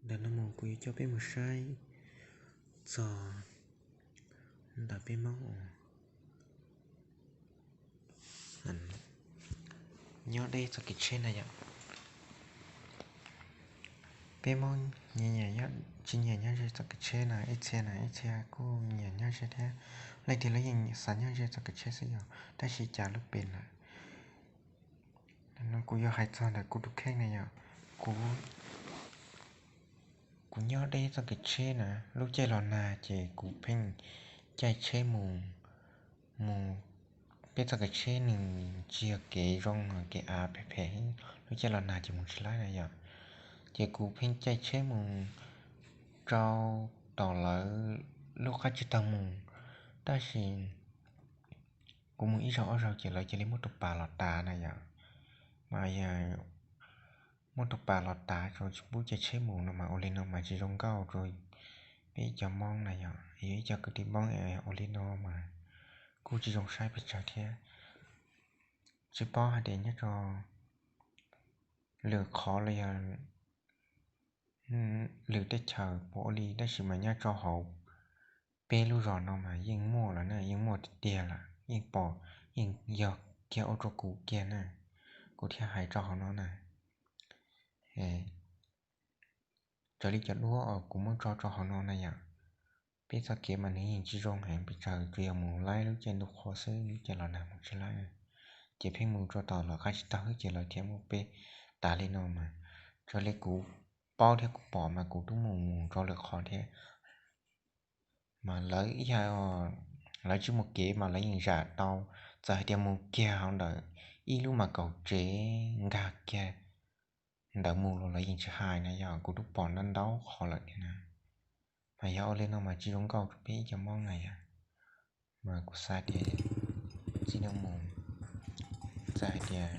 Ntawm no mus kuv yuav coj peb mus saib txog ntawm peb Hmoob uas nyob deb txoj kev tsheb na yom. Peb Hmoob nyiam, tsis nyiam nyob ze txoj kev tsheb na, ib txhia na ib txhia kuj nyiam nyob ze thiab. Leej twg los yeej xav nyob ze txoj kev tsheb xwb yom, tab sis cas lub pem lawm. No kuv yuav hais txog ntawm kuv tus kheej na yom. Kuv, kuv nyob deb txoj kev tsheb na, lub caij los nag ces kuv pheej caij tsheb mus, mus, peb txoj kev tsheb nws tsis yog kev zoo, kev av phem phem, lub caij los nag ces mus tsis laib na yom. Ces kuv pheej caij tsheb mus rau tom lawv lub qab tsib taug mus, tab sis kuv mus ib zaug ob zaug ces lawv cia li muab tus pas los tav na yom. Mas yog muab tus pas los tav rau tsis pub caij tsheb mus no mas ua li no mas tsis zoo nkauj rau peb ib co Hmoob na yom. Yog ib co kwv tij Hmoob ua li no mas kuj tsis zoo saib pes tsawg thiab. Tsis paub hais tias nyob rau lwm qhov los yog lwm teb chaws puas ua li, tab sis mas nyob rau hauv peb lub zos no mas yeej muaj lawm na, yeej muaj tiag tiag lawm, yeej pom, yeej yog kiag ua rau kuv kiag na. Kuv thiaj hais rau hauv no na. Raws li cov duab uas kuv muab tso rau hauv no na yom, peb txoj kev mas nws yeej tsis zoo heev pes tsawg, tsuas yog mus laib lub caij ntuj qhua xwb, lub caij los nag mus tsis laib. Ces pheej mus rau tom lawv qab tsib taug xwb ces lawv thiaj muab peb tav li no mas. Raws li kuv paub thiab kuv pom mas kuv twb mus mus rau lwm qhov thiab. Mas lawv ib yam, lawv tsis muaj kev mas lawv yeej zam tau, txawm hais tias mus kiag hauv ntawm ib lub mas kaum tsev nkag kiag ntawd mus los lawv yeej tsis hais na yom. Kuv twb pom ntau ntau qhov lawm thiab na. Mas yog ua li no mas tsis zoo nkauj rau peb ib co Hmoob na yom. Mas kuv xav tias txij no mus, txawm hais tias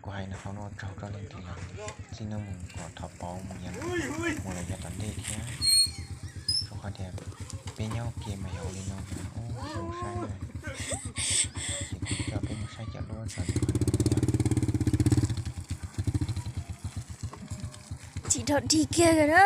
kuv hais no hauv no tsaug rau leej twg los txij no mus kom thov pauv mus yav, mus los yav tom ntej thiab. Rau qhov tias peb nyob ua ke mas yog ua li no mas ub tsis zoo saib na. Ces kuv coj peb mus saib cov duab txog ntawm qhov no yom. Tsis dhau dig kiag na.